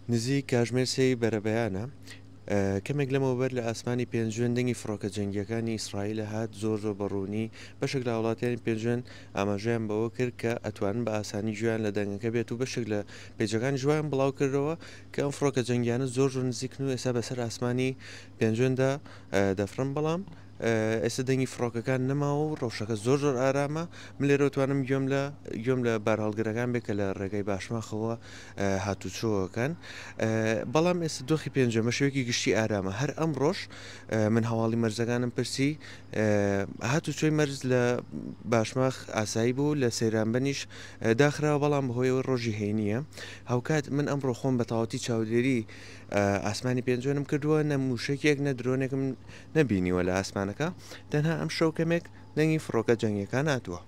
نزیک کاژمێر سێی بەرەبەیانە، کەمێک لەمەوبەر لە ئاسمانی پێنجوێن دەنگی فڕۆکە جەنگییەکانی ئیسرائیل هات زۆر زۆر بە ڕوونی. بەشێک لە هاوڵاتیانی پێنجوێن ئاماژەیان بەوە کرد کە ئەتوانن بە ئاسانی گوێیان لە دەنگەکە بێت و بەشێک لە پەیجەکانیش وایان بڵاو کردەوە کە ئەم فڕۆکە جەنگیانە زۆر زۆر نزیکن و ئێستا بەسەر ئاسمانی پێنجوێندا دەفڕن، بەڵام ئێستا دەنگی فڕۆکەکان نەماوە و ڕەوشەکە زۆر زۆر ئارامە. من لێرەوە توانم گوێم لە گوێم لە بارهەڵگرەکان بێت کە لە ڕێگای باشماخەوە هاتوچۆکەن، بەڵام ئێستا دۆخی پێنجوێن بە شێوەیەکی گشتی ئارامە. هەر ئەمڕۆش من هەواڵی مەرزەکانم پرسی، هاتوچۆی مەرز لە باشماخ ئاسایی بوو، لە سەیرانبەنیش داخراوە، بەڵام بەهۆی ئەوەی ڕۆژی هەینییە. هاوکات من ئەمڕۆ خۆم بە تەواوەتی چاودێری ئاسمانی پێنجوێنم کردووە، نە مووشەکێک نە درۆنێکم نەبینیوە لە ئاسمانەکە، تەنها ئەمشەو کەمێک دەنگی فڕۆکە جەنگیەکان هاتووە.